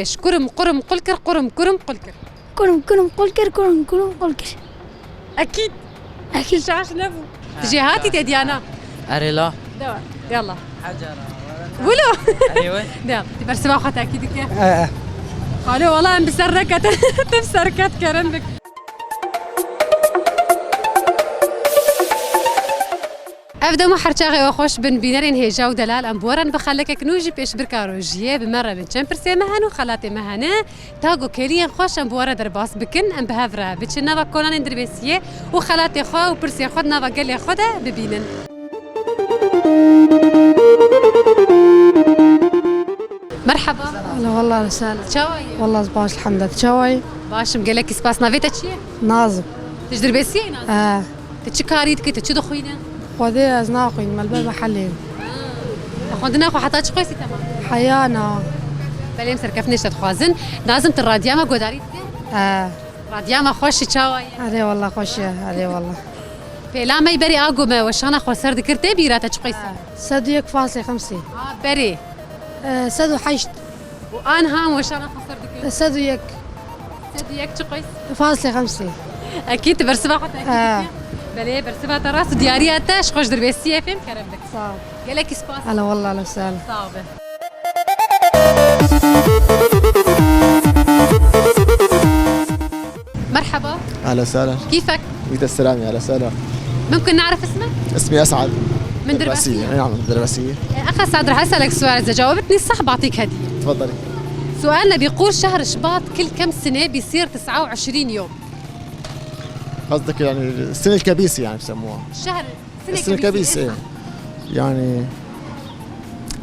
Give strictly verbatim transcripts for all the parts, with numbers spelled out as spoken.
Eş kurum, kurum, qul kir, kurum, kurum, qul kir. Kurum, kurum, qul kir, kurum, kurum, qul kir. Ekîd. Ekîd. Şaş nebû. Tu jê hatî tê diyana. Erê la. Dewa. Yallah. Wilo. Erê we. Dewa. Tu bersiva xwe tekî dike. Ee. Xalo, wala em bi ser reket, tu bi ser reket kerem bik. Ev dem û her çaxê we xweş bin, bînerên hêja û delal, em bi we re in bi xelekek nû jî pêşbirka rojiyê bi me re bin. Çend pirsê me hene û xelatê me hene. Ta ku kêliyên xweş em bi we re derbas bikin, em bi hev re biçin nava kolanên Dirbêsiyê û xelatê xwe û pirsê xwe di nava gelê xwe de bibînin. Merhaba. Alo, wallah, sal. Çawa yî? Wallah, baş, elhamdülillah. Çawa yî? Baş im, gelekî spas. Navê te çi ye? Nazim. Tu ji Dirbêsiyê yî, Nazim? He. Tu çi karî dikî, tu çi dixwînî? Xwedê ez naxwînim, me li ber mehelê. Te xwendina xwe heta çi qasî temam? Heya na. Belê, em serkeftinê ji te dixwazin. Nazim, tu radiya me guhdarî dikî? He. Radiya me xweş e, çawa ye? Erê wallah xweş e, erê wallah. Pêla me berî a ku me weşana xweser dikir, tê bîra te çi qîs e? Sed û yek faslê xemsê. A, berê. E, sed û heşt. Û aniha em weşana xweser dikin. Sed û yek. Sed û yek çi qîs? Faslê xemsê. Ekîd tu bersiva xwe tekî dikî. Belê, bersiva te rast û diyariya te ji xwe ji Dirbêsiyê fêm kerem bik. Sağ ol. Gelekî spas. Alo, wallah, alo, sağ ol. Sağ ol. مرحبا. أهلا وسهلا. كيفك؟ أنت السلام، يا أهلا وسهلا. ممكن نعرف اسمك؟ اسمي أسعد. من درباسية. درباسية. نعم، درباسية. أخ أسعد، رح أسألك سؤال، إذا جاوبتني صح بعطيك هدية. تفضلي. سؤالنا بيقول: شهر شباط كل كم سنة بيصير تسعة وعشرين يوم؟ قصدك يعني السنة الكبيسة يعني بسموها. الشهر، السنة السنة الكبيسة، الكبيسة، إيه، إيه. صح. يعني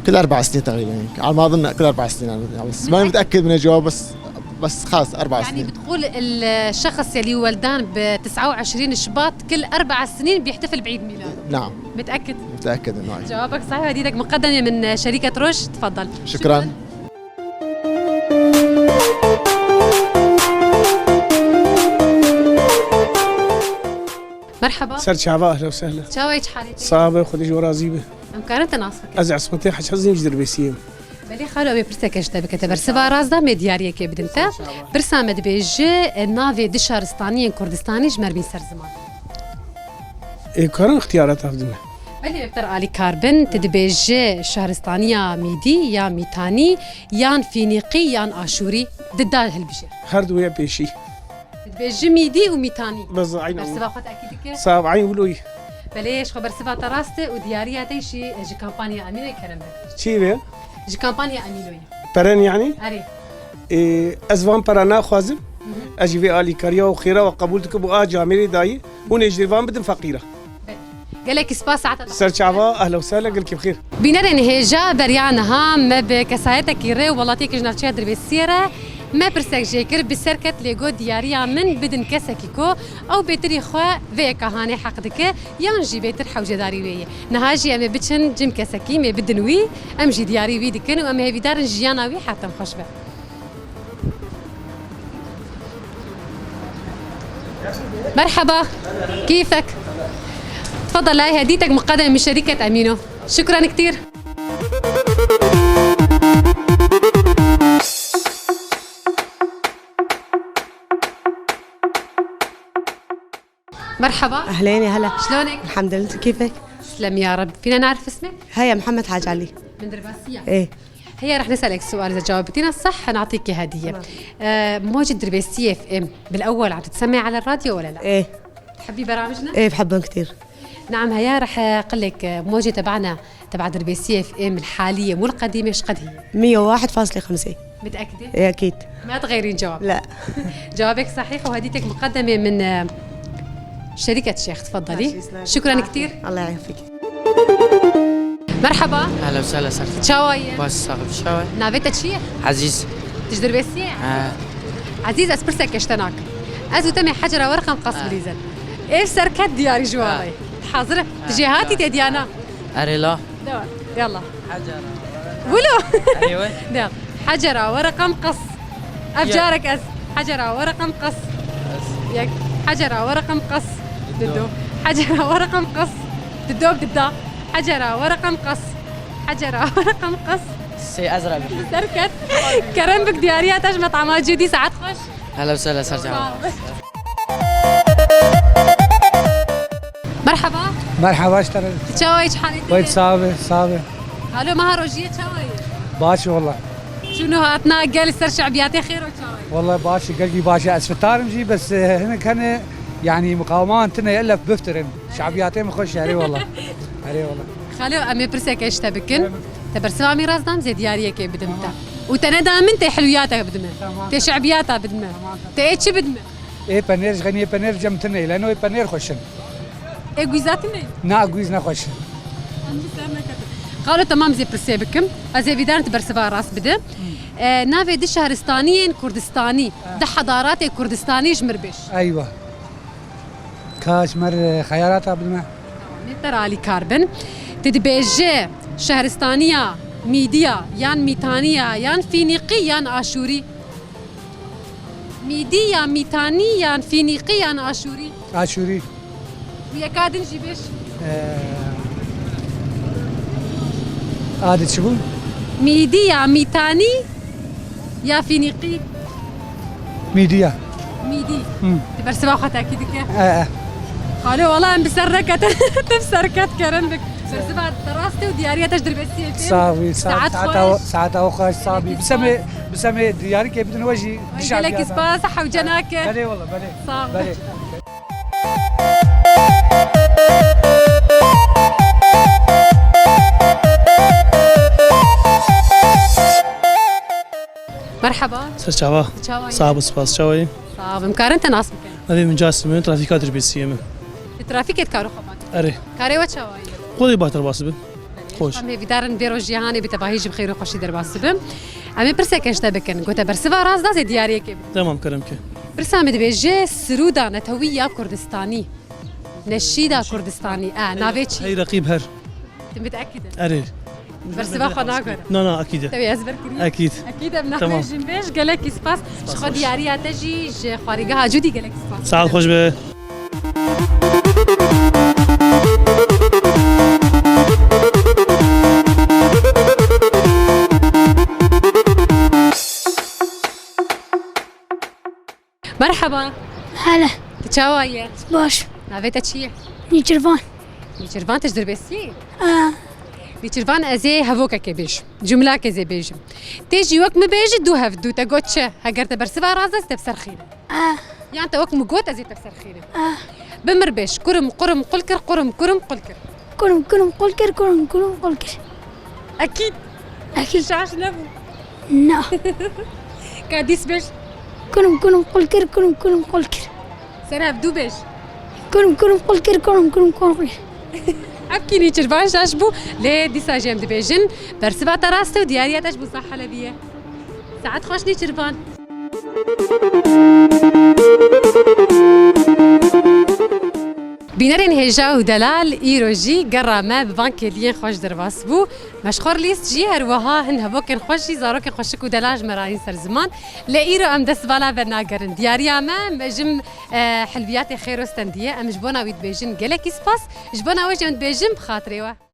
كل أربع سنين تقريبًا، يعني على ما أظن كل أربع سنين، يعني، يعني، بس ماني متأكد من الجواب، بس، بس خلاص أربع يعني سنين. بتقول الشخص يلي ولدان ب تسعة وعشرين شباط كل أربع سنين بيحتفل بعيد ميلاده؟ نعم. متأكد؟ متأكد إنه هيك. جوابك صحيح، هديتك مقدمة من شركة روش، تفضل. شكرًا. شكرًا. مرحبا. سەرچاوە، ئەهلا و سەهلا. چاوەی، چ حاڵی؟ ساغ بێ، خودی جۆ ڕازی بێ. ئەم کارە تەناس بکە. Ez Esmetê Heç Hezîm ji Dirbêsiyê. Belê xalo, em ê pirseke ji te bike. Te bersiva rast da, me diyariyekê bidin te. Pirsa me dibêje, e, navê di şaristaniyên Kurdistanî ji me re bîn ser ziman. Ê, karin ixtiyara te bidime. Belê, me bi te re alîkar bin. Tu dibêje şaristaniya Mîdî ya Mîtanî yan Fînîqî yan Aşûrî? Di da hilbijêr. Her du ya pêşî. Dibêje Mîdî û Mîtanî. Bes, aynen. Bersiva xwe tekî dike. Sağ ol, aynen wilo yî. Belê, ji xwe bersiva te rast e û diyariya te jî ji kampanya Emînoyê kerem be. Çi be? Ji kampanya Emînoyê. Peren yanî? Erê. Ê, ez van pera naxwazim. Hı hı. Ez jî vê alîkariya û xêra we qebûl dikim û a camêrê dayî hûn ê ji van bidin feqîra. Gelekî spas saeta te. Serçava, ehla û sehla, gelkî bi xêr. Bînerên hêja, beriya niha me bi kesayetekî rê û welatiyekî ji navçeya Dirbêsiyê re me pirsek jê kir, bi ser ket lê got diyariya min bidin kesekî ku ew bêtirî xwe vê yeka hanê heq dike yan jî bêtir hewcedarî wê ye. Niha jî em ê biçin cem kesekî, em ê bidin wî, em jî diyarî wî dikin û em ê hêvîdar in jiyana wî her tim xweş be. مرحبا، كيفك؟ تفضل، هاي هديتك مقدمة من شركة أمينو. شكرًا كتير. مرحبا. أهلين، يا هلا. شلونك؟ الحمد لله، كيفك؟ تسلم يا رب. فينا نعرف اسمك؟ هيا محمد حاج علي. من درباسية؟ إيه. هيا رح نسألك سؤال، إذا جاوبتينا صح نعطيكي هدية. تمام. آه، موجة دربيسية اف ام بالأول عم تتسمعي على الراديو ولا لا؟ إيه. تحبي برامجنا؟ إيه، بحبهم كتير. نعم، هيا رح أقول لك، آه، موجة تبعنا، تبع دربيسية اف ام الحالية، مو القديمة، ايش قد هي؟ مية وواحد فاصلة خمسة. متأكدة؟ إيه، أكيد. ما تغيرين جواب. لا. جوابك صحيح وهديتك مقدمة من، آه، شركة شيخ. تفضلي. ماشي، يسلمك. شكرًا كتير. الله يعافيك. مرحبا. أهلا وسهلا، سهلا. چاوا یی؟ باش، ساغ بی، چاوا یی؟ ناوی تو چیه؟ عزیز. تو جی دربیسیه؟ ها. عزیز، از پرسه کشتناک. از وتم حجر ورقم قص ها. بلیزن. اف سرکت دیاری جوابی. ها. حاضر؟ ها. تو جی هاتی تیدیانا؟ اره لا. دوا، يلا. حجرة ورقة. ولو. أيوة. دوا. حجرة ورقة مقص. أفجارك أز. حجرة ورقة مقص. أز. ياك. حجرة ورقة مقص. ددو. ددو. حجرة ورقة مقص. ددو بددا. حجرة ورقة مقص. حجرة ورقة مقص. Sê ez re bin. Serket. Kerem bik diyariya te ji met'ama Cûdî, saet xweş. Hela û sehla, ser çava. Merhaba. Merhaba, ji te re. Çawa yî, çi halê te? Wayt, sax be, sax be. Halo, meha rojiyê çawa yî? Baş e, wala. Çûn û hatina gel ser şebiyatê xêr û çawa yî? Wala baş e, gelkî baş e. Ez fitar im jî, bes, e, hinek hene, yanî, muqawiman tune, elef biftirin. Şebiyatê min xweş e, erê wala. Erê wala. Xalo, em ê pirseke ji te bikin. Em. Te bersiva mîras da, em zê diyariyekê bidin te. Tamam. Û te neda min, tê hilwiyata bidime. Tamam. Tê şebiyata bidime. Tamam. Te ê çi bidime? Ê penêr, ji xeniyê penêr cem tune, leno ê penêr xweş in. Ê gwîza tune? Na, gwîz ne xweş in. Em jî ser neketin. Xalo, temam, zê pirsê bikim. Ez ê vîdarin tu bersiva rast bide. Hmm. E, navê di şehristaniyên Kurdistanî, ha, di hedaratê Kurdistanî ji mir bêj. Eywa. Ka ji me re xeyalata bidime. Tamam, te re alîkar bin. Tu dibêje şehristaniya Mîdiya yan Mîtaniya yan Fînîqî yan Aşûrî? Mîdî ya Mîtanî yan Fînîqî yan Aşûrî? Aşûrî. Û yeka din jî bêj. Ee, adi çi bû? Mîdî ya Mîtanî ya Fînîqî? Mîdî ya. Mîdî. Hı. Tu bersiva xwe tekî dike? E, e. Xalo, wala em bi ser neketin. Tu bi ser ket, kerem bik. Bersiva te rast e û diyariya te ji Dirbêsiyê tê. Sax bî, sax. Saet xweş. Saeta xweş, sax bî. Gelekî spas. Bi semê, bi semê diyarikê bidin we jî. Ay, gelekî spas, hewce nake. Belê wala, belê. Sağ ol. Belê. Merhaba. Ser çava. Çawa yî? Sağ ol, spas. Çawa yî? Sağ ol. Em karin te nas bikin? Navê min Casim e, trafîka Dirbêsiyê me. Di trafîkê dikaro xwe bak. Erê. Karê we çawa yî? Xwedê batir bas bin. Xweş. Em hêvîdar in vê rojê hanê bi tevahî jî bi xêr û xweşî derbas bibim. Em ê pirseke ji te bikin. Gote bersiva rast da zê diyariyekê bidin. Tamam, kerem ke. Pirsa min dibêje, sirûda netewî ya Kurdistanî. Neşîda Kurdistanî. E, navê çi? Hey Reqîb Her. Tu miteekîd î? Erê. Bersiva xwe nagore. Na, na, ekîd e. Te wê ez vir kirî? Ekîd. Ekîd em. Tamam. Nexwêjin bêj, gelekî spas. Ji xwe diyariya te jî ji xwarîgeha Cûdî gelekî spas. Sağ ol, xweş be. Merhaba. Hele. Tu çawa yî? Baş. Navê te çi ye? Nîçirvan. Nîçirvan, tu ji Dirbêsiyê yî? A. Nîçirvan, ez ê hevokekê bêjim. Cumlakê zê bêjim. Tê jî wek min bêjî, dû hev dû, te got çi? Heger te bersiva rast da, te bi ser xînim. A. Yan te wek min got, ez ê te bi ser xînim. A. Bi mir bêj, kurim, kurim, qul kir, kurim, kurim, qul kir. Kurim, kurim, qul kir, kurim, kurim, qul kir. Ekîd. Ekîd. Şaş nebû. Na. Ka dîs bêj. Kurim, kurim, qul kir, kurim, kurim, qul kir. Ser hev dû bêj. Kurim, kurim, qul kir, kurim, kurim, qul kir. Ev kî Nîçirvan şaş bû, lê dîsa jî em dibêjin, bersiva te rast e û diyariya te ji bo Zaheleviye. Saet xweş Nîçirvan. Bînerên hêja û delal, îro jî gera me bi van kêliyên xweş derbas bû. Meşxor Lîst jî her wiha hin hevokên xweş jî, zarokên xweşik û delal ji me re anîn ser ziman. Lê îro em dest vala venagerin. Diyariya me, me jim, e, hilwiyatê Xêro Stendiye. Em ji bona wî dibêjin gelekî spas. Ji bona we jî em dibêjin bi xatirê we.